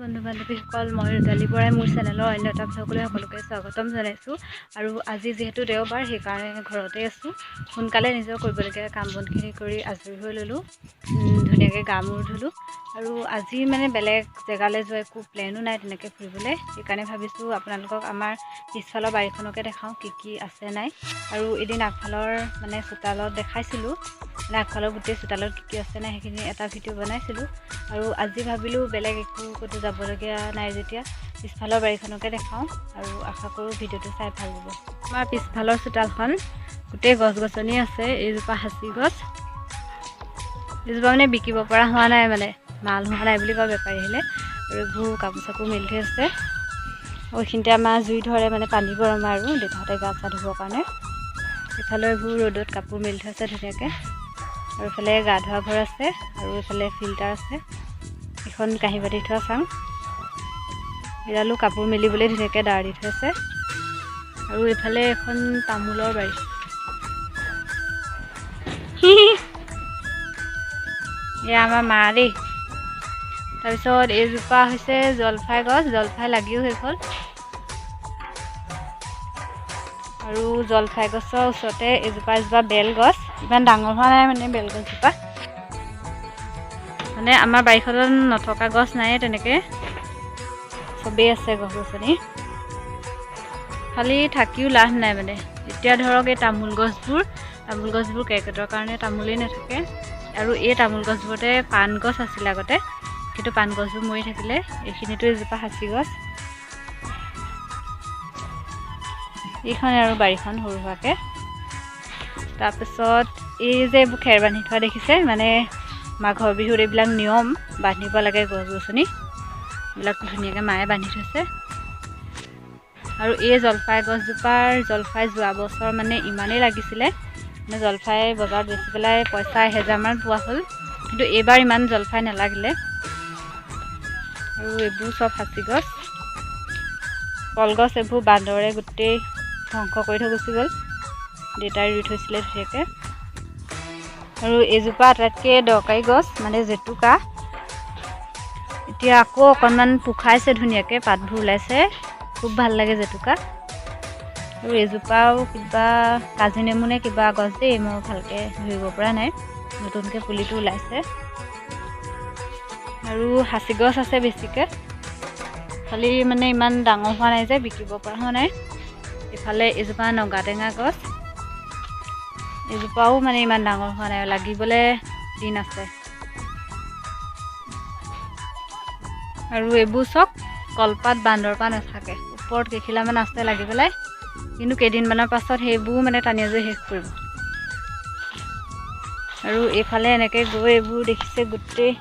বন্ধু বান্ধৱীসকল, মই ৰূদালী বৰাই মোৰ চেনেলৰ অন্য এটা ভ্লগলৈ সকলোকে স্বাগতম জনাইছোঁ। আৰু আজি যিহেতু দেওবাৰ, সেইকাৰণে ঘৰতে আছোঁ। সোনকালে নিজৰ কৰিবলগীয়া কাম বনখিনি কৰি আজৰি হৈ ল'লোঁ, ধুনীয়াকৈ গা মূৰ ধুলোঁ। আৰু আজি মানে বেলেগ জেগালৈ যোৱা একো প্লেনো নাই তেনেকৈ ফুৰিবলৈ, সেইকাৰণে ভাবিছোঁ আপোনালোকক আমাৰ পিছফালৰ বাৰীখনকে দেখাওঁ কি কি আছে নাই। আৰু এদিন আগফালৰ মানে চোতালত দেখাইছিলোঁ, মানে আগফালৰ গোটেই চোতালত কি কি আছে নাই সেইখিনি এটা ভিডিঅ' বনাইছিলোঁ। আৰু আজি ভাবিলোঁ বেলেগ একো ক'তো যাবলগীয়া নাই যেতিয়া পিছফালৰ বাৰীখনকে দেখাওঁ, আৰু আশা কৰোঁ ভিডিঅ'টো চাই ভাল পাব। আমাৰ পিছফালৰ চোতালখন গোটেই গছ গছনি আছে। এইজোপা সাঁচি গছ, এইজোপা মানে বিকিব পৰা হোৱা নাই, মানে মাল হোৱা নাই বুলি কয় বেপাৰী আহিলে। আৰু এইবোৰ কাপোৰ চাপোৰ মেলি থৈ আছে। আৰু এইখিনিতে আমাৰ জুই ধৰে, মানে পানী গৰম আৰু দেউতাহঁতে গা চা ধুবৰ কাৰণে। ইফালে এইবোৰ ৰ'দত কাপোৰ মেলি থৈছে ধুনীয়াকৈ। আৰু এইফালে গা ধোৱা ঘৰ আছে, আৰু এইফালে ফিল্টাৰ আছে। এখন কাঁহী বাতি থোৱা চাং, এডালো কাপোৰ মেলিবলৈ ধুনীয়াকৈ দাঁড় দি থৈছে। আৰু এইফালে এখন তামোলৰ বাৰী। এয়া আমাৰ মা দেই। তাৰপিছত এইজোপা হৈছে জলফাই গছ, জলফাই লাগিও শেষ হ'ল। আৰু জলফাই গছৰ ওচৰতে এজোপা এজোপা বেল গছ, ইমান ডাঙৰ হোৱা নাই মানে বেলগছজোপা। মানে আমাৰ বাৰীখনত নথকা গছ নাইয়ে তেনেকৈ, চবেই আছে গছ গছনি, খালি থাকিও লাভ নাই মানে। এতিয়া ধৰক এই তামোল গছবোৰ কেৰ্কেটুৱাৰ কাৰণে তামোলেই নাথাকে। আৰু এই তামোল গছবোৰতে পাণ গছ আছিলে আগতে, কিন্তু পাণ গছবোৰ মৰি থাকিলে। এইখিনিতো এজোপা সাঁচি গছ। এইখন আৰু বাৰীখন সৰু সুৰাকৈ। তাৰপিছত এই যে এইবোৰ খেৰ বান্ধি থোৱা দেখিছে, মানে মাঘৰ বিহুত এইবিলাক নিয়ম বান্ধিব লাগে গছ গছনি, এইবিলাক ধুনীয়াকৈ মায়ে বান্ধি থৈছে। আৰু এই জলফাই গছজোপাৰ জলফাই যোৱা বছৰ মানে ইমানেই লাগিছিলে, মানে জলফাই বজাৰত বেচি পেলাই পইচা 1000মান পোৱা হ'ল, কিন্তু এইবাৰ ইমান জলফাই নালাগিলে। আৰু এইবোৰ চব সাঁচি গছ, কলগছ এইবোৰ বান্দৰে গোটেই ধ্বংস কৰি থৈ গুচি গ'ল, দেউতাই ৰুই থৈছিলে ধুনীয়াকৈ। আৰু এইজোপা আটাইতকৈ দৰকাৰী গছ মানে জেতুকা, এতিয়া আকৌ অকণমান পোখাইছে ধুনীয়াকৈ, পাতবোৰ ওলাইছে, খুব ভাল লাগে জেতুকা। আৰু এইজোপাও কিবা কাজি নেমু নে কিবা গছ দেই, মই ভালকৈ ধৰিব পৰা নাই, নতুনকৈ পুলিটো ওলাইছে। আৰু সাঁচি গছ আছে বেছিকৈ, খালি মানে ইমান ডাঙৰ হোৱা নাই যে বিকিব পৰা হোৱা নাই। ইফালে এজোপা নগা টেঙা গছ, এজোপাও মানে ইমান ডাঙৰ হোৱা নাই, লাগিবলৈ দিন আছে। আৰু এইবোৰ চব কলপাত বান্দৰ পৰা নাথাকে, ওপৰত কেইখিলামান আছে লাগি পেলাই, কিন্তু কেইদিনমানৰ পাছত সেইবোৰ মানে টানি আজুৰি শেষ কৰিব। আৰু এইফালে এনেকৈ গৈ এইবোৰ দেখিছে গোটেই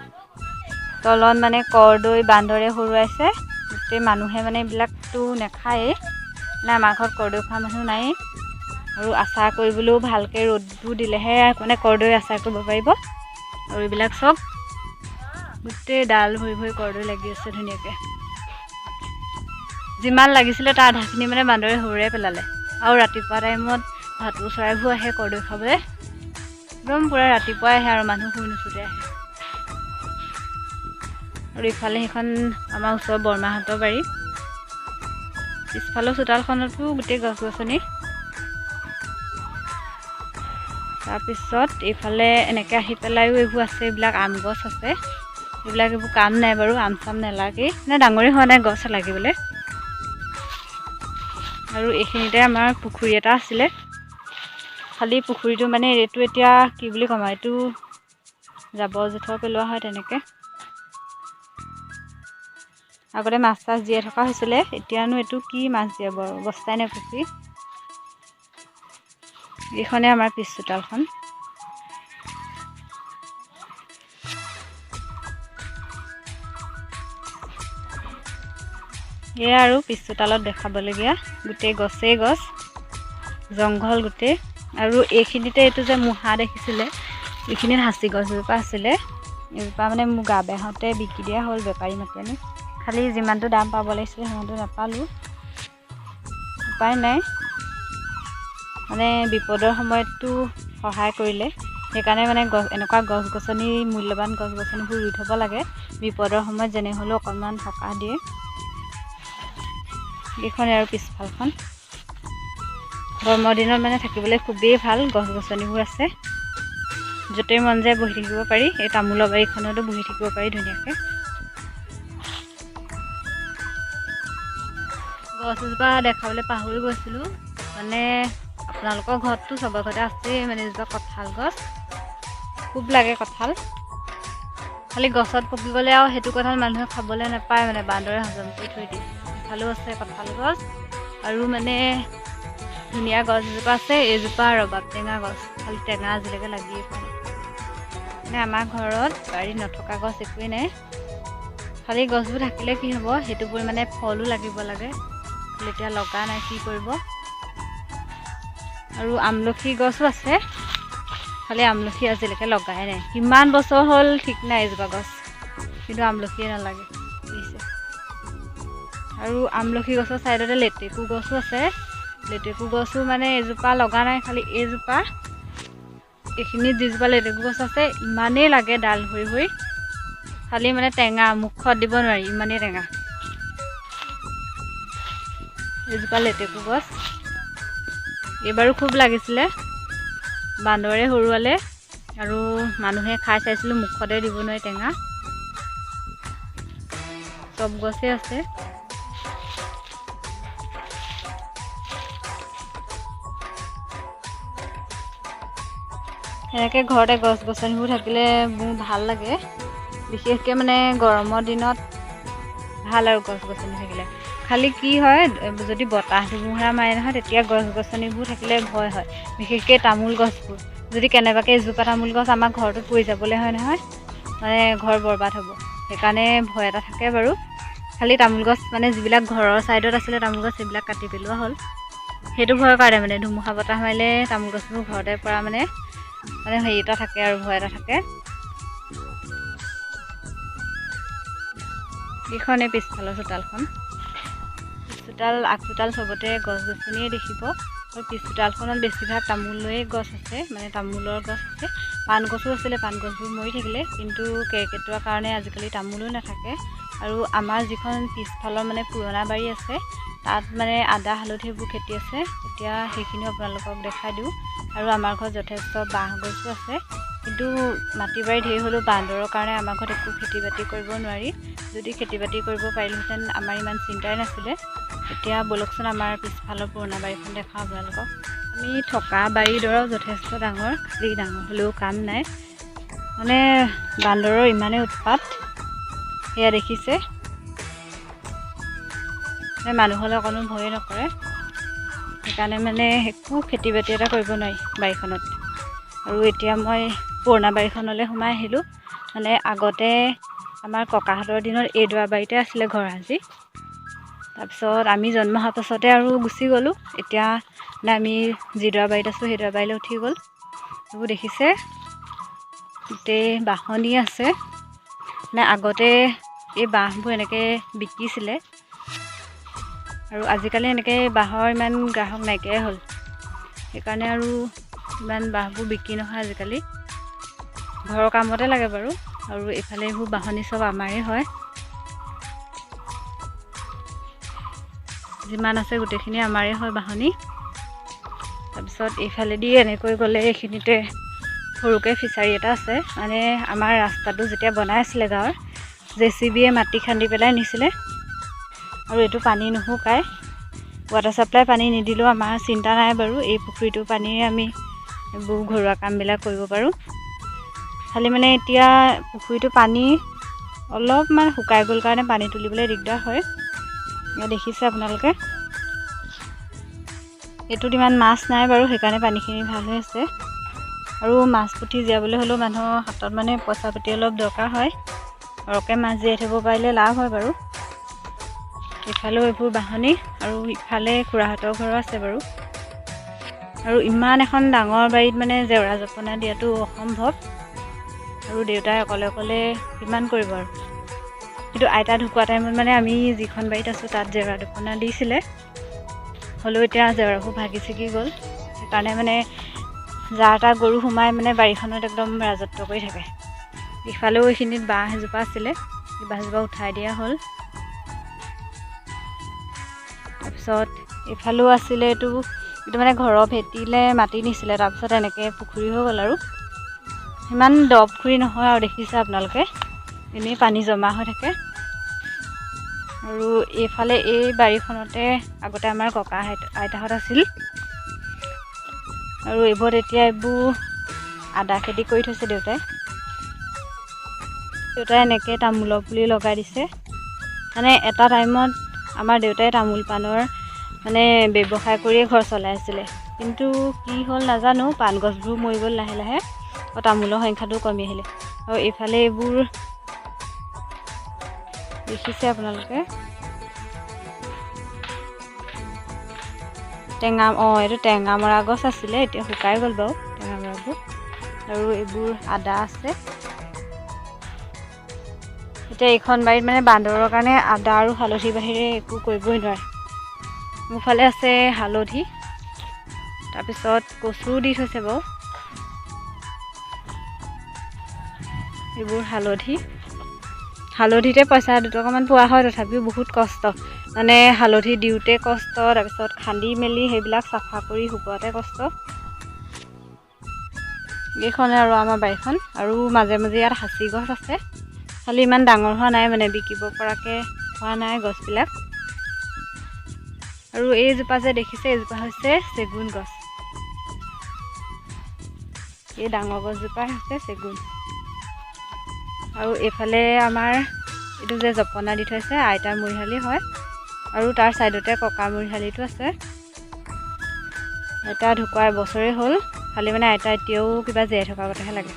তলত মানে কৰদৈ বান্দৰে সৰুৱাইছে গোটেই। মানুহে মানে এইবিলাকতো নাখায়েই, মানে আমাৰ ঘৰত কৰদৈ খোৱা মানুহ নায়েই। আৰু আচাৰ কৰিবলৈও ভালকৈ ৰ'দবোৰ দিলেহে মানে কৰদৈ আচাৰ কৰিব পাৰিব। আৰু এইবিলাক চব গোটেই ডাল ভৰি ভৰি কৰদৈ লাগি আছে ধুনীয়াকৈ। যিমান লাগিছিলে তাৰ আধাখিনি মানে বান্দৰে সৰুৱে পেলালে। আৰু ৰাতিপুৱা টাইমত ভাটৌ চৰাইবোৰ আহে কৰদৈ খাবলৈ, একদম পূৰা ৰাতিপুৱাই আহে আৰু মানুহ শুই নুঠোতে আহে। আৰু ইফালে সেইখন আমাৰ ওচৰৰ বৰমাহঁতৰ বাৰী, পিছফালৰ চোতালখনতো গোটেই গছ গছনি। তাৰপিছত এইফালে এনেকৈ আহি পেলাইও এইবোৰ আছে, এইবিলাক আম গছ আছে, এইবিলাক এইবোৰ কাম নাই বাৰু, আম চাম নালাগেই, মানে ডাঙৰেই হোৱা নাই গছ লাগিবলৈ। আৰু এইখিনিতে আমাৰ পুখুৰী এটা আছিলে, খালি পুখুৰীটো মানে এইটো এতিয়া কি বুলি ক'ম আৰু, এইটো জাবৰ জোঁথৰ পেলোৱা হয় তেনেকৈ। আগতে মাছ চাছ জীয়াই থকা হৈছিলে, এতিয়ানো এইটো কি মাছ জীয়াব আৰু, অৱস্থাই নাই পুখুৰী। এইখনে আমাৰ পিছ চোতালখন। এয়া আৰু পিছ চোতালত দেখাবলগীয়া গোটেই গছেই গছ, জংঘল গোটেই। আৰু এইখিনিতে এইটো যে মুহা দেখিছিলে, এইখিনিত সাঁচি গছ এজোপা আছিলে, এজোপা মানে মোৰ গা বেয়া হওঁতে বিকি দিয়া হ'ল বেপাৰী মাতি আনি, খালি যিমানটো দাম পাব লাগিছিলে সিমানটো নাপালোঁ, উপায় নাই। মানে বিপদৰ সময়ততো সহায় কৰিলে, সেইকাৰণে মানে গছ, এনেকুৱা গছ গছনি, মূল্যৱান গছ গছনিবোৰ ৰুই থ'ব লাগে। বিপদৰ সময়ত যেনে হ'লেও অকণমান সকাহ দিয়ে। এইখনে আৰু পিছফালখন। গৰমৰ দিনত মানে থাকিবলৈ খুবেই ভাল, গছ গছনিবোৰ আছে, য'তেই মন যায় বহি থাকিব পাৰি। এই তামোলৰ বাৰীখনতো বহি থাকিব পাৰি ধুনীয়াকৈ। গছ এজোপা দেখাবলৈ পাহৰি গৈছিলোঁ, মানে আপোনালোকৰ ঘৰততো চবৰ ঘৰতে আছেই, মানে এজোপা কঁঠাল গছ, খুব লাগে কঁঠাল। খালি গছত পকি গ'লে আৰু সেইটো কঁঠাল মানুহে খাবলৈ নাপায়, মানে বান্দৰে হজম কৰি থৈ দিয়ে। ইফালেও আছে কঁঠাল গছ, আৰু মানে ধুনীয়া গছ এজোপা আছে, এইজোপা ৰবাব টেঙা গছ, খালি টেঙা আজিলৈকে লাগিয়ে পোৱা নাই। মানে আমাৰ ঘৰত বাৰীত নথকা গছ একোৱেই নাই। খালি গছবোৰ থাকিলে কি হ'ব, সেইটো পৰিমাণে ফলো লাগিব লাগে, খালি এতিয়া লগা নাই, কি কৰিব। আৰু আমলখি গছো আছে, খালি আমলখি আজিলৈকে লগাই নাই। কিমান বছৰ হ'ল ঠিক নাই এজোপা গছ, কিন্তু আমলখিয়ে নালাগে বুজিছে। আৰু আমলখি গছৰ ছাইডতে লেটেকু গছো আছে, লেটেকু গছো মানে এজোপা লগা নাই, খালি এইজোপা, এইখিনিত যিজোপা লেটেকু গছ আছে ইমানেই লাগে ডাল হৈ হৈ, খালি মানে টেঙা, মুখত দিব নোৱাৰি, ইমানেই টেঙা। এইজোপা লেটেকু গছ এইবাৰো খুব লাগিছিলে, বান্দৰে সৰুৱালে আৰু মানুহে খাই চাইছিলোঁ, মুখতে দিব নোৱাৰি টেঙা। চব গছেই আছে। এনেকৈ ঘৰতে গছ গছনিবোৰ থাকিলে মোৰ ভাল লাগে, বিশেষকৈ মানে গৰমৰ দিনত ভাল আৰু গছ গছনি থাকিলে। খালি কি হয়, যদি বতাহ ধুমুহা মাৰে নহয়, তেতিয়া গছ গছনিবোৰ থাকিলে ভয় হয়, বিশেষকৈ তামোল গছবোৰ। যদি কেনেবাকৈ এজোপা তামোল গছ আমাৰ ঘৰটোত পৰি যাবলৈ হয় নহয়, মানে ঘৰ বৰবাদ হ'ব, সেইকাৰণে ভয় এটা থাকে বাৰু। খালি তামোল গছ মানে যিবিলাক ঘৰৰ ছাইডত আছিলে তামোল গছ, সেইবিলাক কাটি পেলোৱা হ'ল, সেইটো ভয়ৰ কাৰণে। মানে ধুমুহা বতাহ মাৰিলে তামোল গছবোৰ ঘৰতে পৰা মানে মানে হেৰি এটা থাকে আৰু ভয় এটা থাকে। এইখনে পিছফালৰ চোতালখন। চোতাল, আগচোতাল চবতে গছ গছনিয়ে দেখিব। আৰু পিছ চোতালখনত বেছিভাগ তামোলৰে গছ আছে, মানে তামোলৰ গছ আছে। পাণ গছো আছিলে, পাণ গছবোৰ মৰি থাকিলে, কিন্তু কেৰ্কেটুৱাৰ কাৰণে আজিকালি তামোলো নাথাকে। আৰু আমাৰ যিখন পিছফালৰ মানে পুৰণা বাৰী আছে, তাত মানে আদা হালধি সেইবোৰ খেতি আছে, এতিয়া সেইখিনিও আপোনালোকক দেখাই দিওঁ। আৰু আমাৰ ঘৰত যথেষ্ট বাঁহ গছো আছে, কিন্তু মাটি বাৰী ধেৰ হ'লেও বান্দৰৰ কাৰণে আমাৰ ঘৰত একো খেতি বাতি কৰিব নোৱাৰি। যদি খেতি বাতি কৰিব পাৰিলোহেঁতেন আমাৰ ইমান চিন্তাই নাছিলে। এতিয়া ব'লকচোন আমাৰ পিছফালৰ পুৰণা বাৰীখন দেখাওঁ আপোনালোকক। আমি থকা বাৰীডৰাও যথেষ্ট ডাঙৰ, খালি ডাঙৰ হ'লেও কাম নাই, মানে বান্দৰৰ ইমানেই উৎপাত, সেয়া দেখিছে, মানে মানুহলৈ অকণো ভয়ে নকৰে, সেইকাৰণে মানে একো খেতি বাতি এটা কৰিব নোৱাৰি বাৰীখনত। আৰু এতিয়া মই পুৰণা বাৰীখনলৈ সোমাই আহিলোঁ। মানে আগতে আমাৰ ককাহঁতৰ দিনত এইডৰা বাৰীতে আছিলে ঘৰ সাজি, তাৰপিছত আমি জন্ম হোৱাৰ পাছতে আৰু গুচি গ'লোঁ। এতিয়া মানে আমি যিডৰা বাৰীত আছোঁ সেইডৰা বাৰীলৈ উঠি গ'ল। এইবোৰ দেখিছে গোটেই বাঁহনি আছে, মানে আগতে এই বাঁহবোৰ এনেকৈ বিকিছিলে, আৰু আজিকালি এনেকৈ বাঁহৰ ইমান গ্ৰাহক নাইকিয়াই হ'ল, সেইকাৰণে আৰু ইমান বাঁহবোৰ বিক্ৰী নহয় আজিকালি। ঘৰৰ কামতে লাগে বাৰু। আৰু এইফালে এইবোৰ বাঁহনি চব আমাৰেই হয়, যিমান আছে গোটেইখিনি আমাৰেই হয় বাঁহনি। তাৰপিছত এইফালেদি এনেকৈ গ'লে এইখিনিতে সৰুকৈ ফিচাৰী এটা আছে। মানে আমাৰ ৰাস্তাটো যেতিয়া বনাই আছিলে গাঁৱৰ, জে চি বিয়ে মাটি খান্দি পেলাই নিছিলে, আৰু এইটো পানী নুশুকায়। ৱাটাৰ ছাপ্লাই পানী নিদিলেও আমাৰ চিন্তা নাই বাৰু, এই পুখুৰীটোৰ পানীৰে আমি এইবোৰ ঘৰুৱা কামবিলাক কৰিব পাৰোঁ। খালি মানে এতিয়া পুখুৰীটো পানী অলপমান শুকাই গ'ল কাৰণে পানী তুলিবলৈ দিগদাৰ হয়। এয়া দেখিছে আপোনালোকে, এইটোত ইমান মাছ নাই বাৰু, সেইকাৰণে পানীখিনি ভাল হৈ আছে। আৰু মাছ পুঠি জীয়াবলৈ হ'লেও মানুহৰ হাতত মানে পইচা পাতি অলপ দৰকাৰ হয়, সৰহকৈ মাছ জীয়াই থ'ব পাৰিলে লাভ হয় বাৰু। ইফালেও এইবোৰ বাঁহনি, আৰু ইফালে খুৰাহঁতৰ ঘৰো আছে বাৰু। আৰু ইমান এখন ডাঙৰ বাৰীত মানে জেওৰা জপনা দিয়াটো অসম্ভৱ, আৰু দেউতাই অকলে অকলে কিমান কৰিব আৰু। কিন্তু আইতা ঢুকোৱা টাইমত মানে আমি যিখন বাৰীত আছোঁ তাত জেওৰা জপনা দিছিলে, হ'লেও এতিয়া জেওৰাবোৰ ভাগি ছিগি গ'ল, সেইকাৰণে মানে যাৰ তাৰ গৰু সোমাই মানে বাৰীখনত একদম ৰাজত্ব কৰি থাকে। ইফালেও এইখিনিত বাঁহ এজোপা আছিলে, বাঁহজোপা উঠাই দিয়া হ'ল। তাৰপিছত এইফালেও আছিলে, এইটো এইটো মানে ঘৰৰ ভেটিলে মাটি নিছিলে, তাৰপিছত এনেকৈ পুখুৰী হৈ গ'ল আৰু। ইমান দ পুখুৰী নহয় আৰু, দেখিছে আপোনালোকে, এনেই পানী জমা হৈ থাকে। আৰু এইফালে এই বাৰীখনতে আগতে আমাৰ ককা আইতাহঁত আছিল। আৰু এইবোৰত এতিয়া এইবোৰ আদা খেতি কৰি থৈছে দেউতাই। দেউতাই এনেকৈ তামোলৰ পুলি লগাই দিছে। মানে এটা টাইমত আমাৰ দেউতাই তামোল পাণৰ মানে ব্যৱসায় কৰিয়ে ঘৰ চলাই আছিলে, কিন্তু কি হ'ল নাজানো, পাণ গছবোৰ মৰি গ'ল লাহে লাহে, আৰু তামোলৰ সংখ্যাটো কমি আহিলে। আৰু এইফালে এইবোৰ দেখিছে আপোনালোকে, টেঙা, অঁ এইটো টেঙা মৰা গছ আছিলে, এতিয়া শুকাই গ'ল বাৰু টেঙা মৰাবোৰ। আৰু এইবোৰ আদা আছে। এতিয়া এইখন বাৰীত মানে বান্দৰৰ কাৰণে আদা আৰু হালধি বাহিৰে একো কৰিবই নোৱাৰে। মোৰ ফালে আছে হালধি, তাৰপিছত কচুও দি থৈছে বাৰু। এইবোৰ হালধি, হালধিতে পইচা 2 টকামান পোৱা হয়, তথাপিও বহুত কষ্ট। মানে হালধি দিওঁতে কষ্ট, তাৰপিছত খান্দি মেলি সেইবিলাক চাফা কৰি শুকুৱাতে কষ্ট। এইখনে আৰু আমাৰ বাৰীখন। আৰু মাজে মাজে ইয়াত সাঁচি গছ আছে, খালি ইমান ডাঙৰ হোৱা নাই, মানে বিকিব পৰাকৈ হোৱা নাই গছবিলাক। আৰু এইজোপা যে দেখিছে, এইজোপা হৈছে চেগুন গছ। এই ডাঙৰ গছজোপা হৈছে চেগুন। আৰু এইফালে আমাৰ এইটো যে জপনা দি থৈছে, আইতাৰ মৰিশালি হয়। আৰু তাৰ ছাইডতে ককা মৰিশালিটো আছে। আইতা ঢুকোৱা এবছৰেই হ'ল, খালি মানে আইতা এতিয়াও কিবা জীয়াই থকা কথাহে লাগে।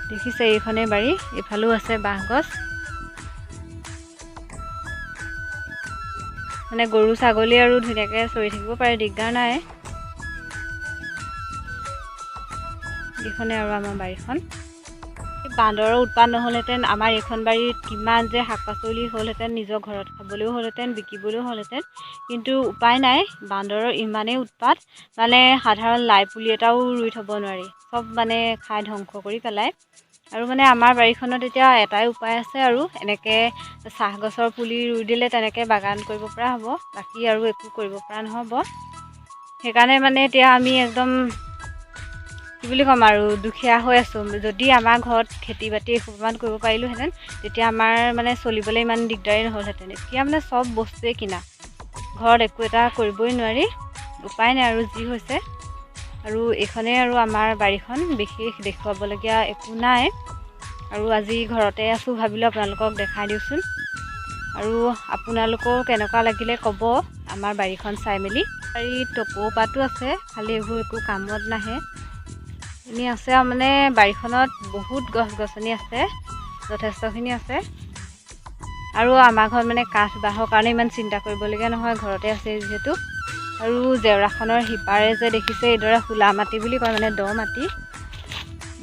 দেখিছে এইখনেই বাৰী, এইফালেও আছে বাঁহ গছ। মানে গৰু ছাগলী আৰু ধুনীয়াকৈ চৰি থাকিব পাৰে, দিগদাৰ নাই। এইখনে আৰু আমাৰ বাৰীখন। বান্দৰৰ উৎপাত নহ'লহেঁতেন আমাৰ এইখন বাৰীত কিমান যে শাক পাচলি হ'লহেঁতেন, নিজৰ ঘৰত খাবলৈও হ'লহেঁতেন, বিকিবলৈও হ'লহেঁতেন। কিন্তু উপায় নাই, বান্দৰৰ ইমানেই উৎপাত, মানে সাধাৰণ লাই পুলি এটাও ৰুই থ'ব নোৱাৰি, চব মানে খাই ধ্বংস কৰি পেলায়। আৰু মানে আমাৰ বাৰীখনত এতিয়া এটাই উপায় আছে আৰু, এনেকৈ চাহ গছৰ পুলি ৰুই দিলে তেনেকৈ বাগান কৰিব পৰা হ'ব, বাকী আৰু একো কৰিব পৰা নহ'ব। সেইকাৰণে মানে এতিয়া আমি একদম কি বুলি ক'ম আৰু, দুখীয়া হৈ আছোঁ। যদি আমাৰ ঘৰত খেতি বাতি এসোপামান কৰিব পাৰিলোহেঁতেন, তেতিয়া আমাৰ মানে চলিবলৈ ইমান দিগদাৰী নহ'লহেঁতেন। এতিয়া মানে চব বস্তুৱে কিনা, ঘৰত একো এটা কৰিবই নোৱাৰি, উপায় নাই আৰু যি হৈছে। আৰু এইখনেই আৰু আমাৰ বাৰীখন, বিশেষ দেখুৱাবলগীয়া একো নাই। আৰু আজি ঘৰতে আছোঁ, ভাবিলোঁ আপোনালোকক দেখাই দিওঁচোন। আৰু আপোনালোকেও কেনেকুৱা লাগিলে ক'ব আমাৰ বাৰীখন চাই মেলি। বাৰীত টকৌ পাতো আছে, খালি এইবোৰ একো কামত নাহে, এনেই আছে। আৰু মানে বাৰীখনত বহুত গছ গছনি আছে, যথেষ্টখিনি আছে। আৰু আমাৰ ঘৰত মানে কাঠ বাঁহৰ কাৰণে ইমান চিন্তা কৰিবলগীয়া নহয়, ঘৰতে আছে যিহেতু। আৰু জেওৰাখনৰ সিপাৰে যে দেখিছে, এইদৰে হোলা মাটি বুলি কয়, মানে দ মাটি,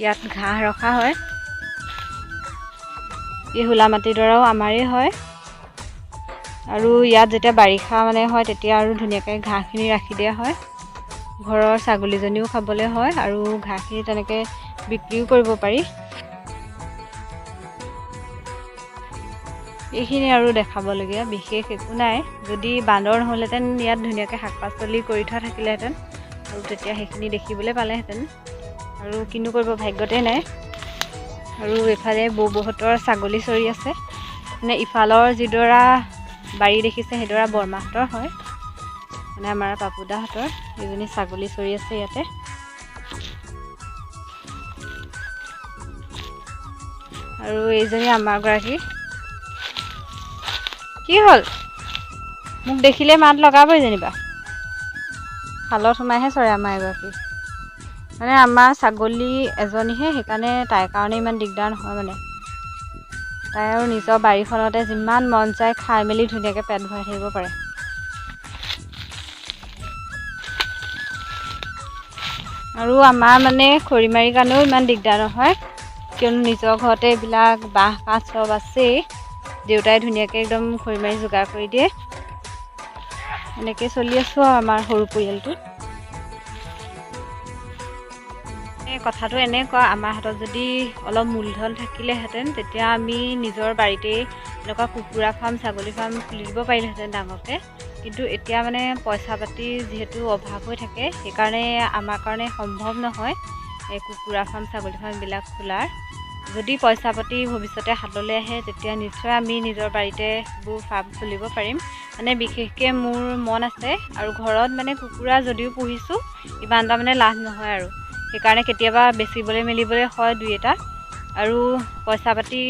ইয়াত ঘাঁহ ৰখা হয়। এই হোলা মাটিডৰাও আমাৰেই হয়। আৰু ইয়াত যেতিয়া বাৰিষা মানে হয়, তেতিয়া আৰু ধুনীয়াকৈ ঘাঁহখিনি ৰাখি দিয়া হয়, ঘৰৰ ছাগলীজনীও খাবলৈ হয়, আৰু ঘাঁহখিনি তেনেকৈ বিক্ৰীও কৰিব পাৰি। এইখিনি আৰু দেখাবলগীয়া বিশেষ একো নাই। যদি বান্দৰ নহ'লহেঁতেন, ইয়াত ধুনীয়াকৈ শাক পাচলি কৰি থোৱা থাকিলেহেঁতেন আৰু তেতিয়া সেইখিনি দেখিবলৈ পালেহেঁতেন। আৰু কিনো কৰিব, ভাগ্যতে নাই। আৰু এইফালে বৌবৌহঁতৰ ছাগলী চৰি আছে। মানে ইফালৰ যিডৰা বাৰী দেখিছে, সেইডৰা বৰমাহঁতৰ হয়, মানে আমাৰ পাপুদাহঁতৰ। এইজনী ছাগলী চৰি আছে ইয়াতে। আৰু এইজনী আমাৰ গৰাকী। কি হ'ল, মোক দেখিলে মাত লগাবই যেনিবা। খালত সোমাইহে চৰে আমাৰ এগৰাকী। মানে আমাৰ ছাগলী এজনীহে, সেইকাৰণে তাইৰ কাৰণে ইমান দিগদাৰ নহয়। মানে তাই আৰু নিজৰ বাৰীখনতে যিমান মন যায় খাই মেলি ধুনীয়াকৈ পেট ভৰাই থাকিব পাৰে। আৰু আমাৰ মানে খৰি মাৰিৰ কাৰণেও ইমান দিগদাৰ নহয়, কিয়নো নিজৰ ঘৰতে এইবিলাক বাঁহ কাঠ চব আছেই। দেউতাই ধুনীয়াকৈ একদম খৰি মাৰি যোগাৰ কৰি দিয়ে। এনেকৈ চলি আছোঁ আৰু আমাৰ সৰু পৰিয়ালটো। কথাটো এনেকুৱা, আমাৰ হাতত যদি অলপ মূলধন থাকিলেহেঁতেন তেতিয়া আমি নিজৰ বাৰীতেই এনেকুৱা কুকুৰা ফাৰ্ম, ছাগলী ফাৰ্ম খুলি দিব পাৰিলোহেঁতেন ডাঙৰকৈ। কিন্তু এতিয়া মানে পইচা পাতি যিহেতু অভাৱ হৈ থাকে, সেইকাৰণে আমাৰ কাৰণে সম্ভৱ নহয় এই কুকুৰা ফাৰ্ম, ছাগলী ফাৰ্মবিলাক খোলাৰ। যদি পইচা পাতি ভৱিষ্যতে হাতলৈ আহে তেতিয়া নিশ্চয় আমি নিজৰ বাৰীতে এইবোৰ ফাৰ্ম খুলিব পাৰিম। মানে বিশেষকৈ মোৰ মন আছে। আৰু ঘৰত মানে কুকুৰা যদিও পুহিছোঁ, ইমান এটা মানে লাভ নহয় আৰু, সেইকাৰণে কেতিয়াবা বেচিবলৈ মেলিবলৈ হয় দুই এটা। আৰু পইচা পাতি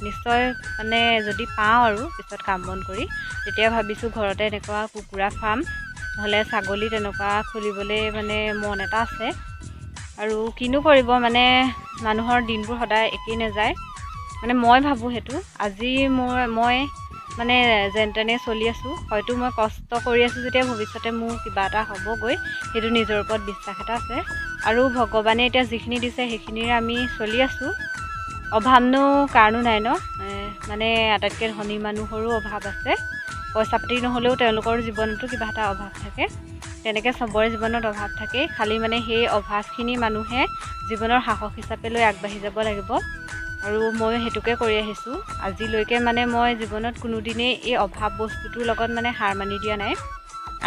নিশ্চয় মানে যদি পাওঁ আৰু পিছত কাম বন কৰি, তেতিয়া ভাবিছোঁ ঘৰতে এনেকুৱা কুকুৰা ফাৰ্ম নহ'লে ছাগলী তেনেকুৱা খুলিবলৈ মানে মন এটা আছে। আৰু কিনো কৰিব, মানে মানুহৰ দিনবোৰ সদায় একেই নাযায়, মানে মই ভাবোঁ সেইটো। আজি মই মানে যেন তেনে চলি আছোঁ, হয়তো মই কষ্ট কৰি আছোঁ যেতিয়া ভৱিষ্যতে মোৰ কিবা এটা হ'বগৈ, সেইটো নিজৰ ওপৰত বিশ্বাস এটা আছে। আৰু ভগৱানে এতিয়া যিখিনি দিছে সেইখিনিৰে আমি চলি আছোঁ। অভাৱনো কাৰণো নাই ন, মানে আটাইতকৈ ধনী মানুহৰো অভাৱ আছে, পইচা পাতি নহ'লেও তেওঁলোকৰ জীৱনতো কিবা এটা অভাৱ থাকে। তেনেকৈ চবৰে জীৱনত অভাৱ থাকেই, খালি মানে সেই অভাৱখিনি মানুহে জীৱনৰ সাহস হিচাপে লৈ আগবাঢ়ি যাব লাগিব। আৰু ময়ো সেইটোকে কৰি আহিছোঁ আজিলৈকে। মানে মই জীৱনত কোনোদিনেই এই অভাৱ বস্তুটোৰ লগত মানে হাৰ মানি দিয়া নাই,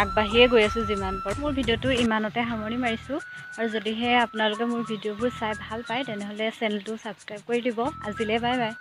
আগবাঢ়িয়ে গৈ আছোঁ যিমান পাৰোঁ। মোৰ ভিডিঅ'টো ইমানতে সামৰণি মাৰিছোঁ। আৰু যদিহে আপোনালোকে মোৰ ভিডিঅ'বোৰ চাই ভাল পায় তেনেহ'লে চেনেলটো ছাবস্ক্ৰাইব কৰি দিব। আজিলৈ বাই বাই।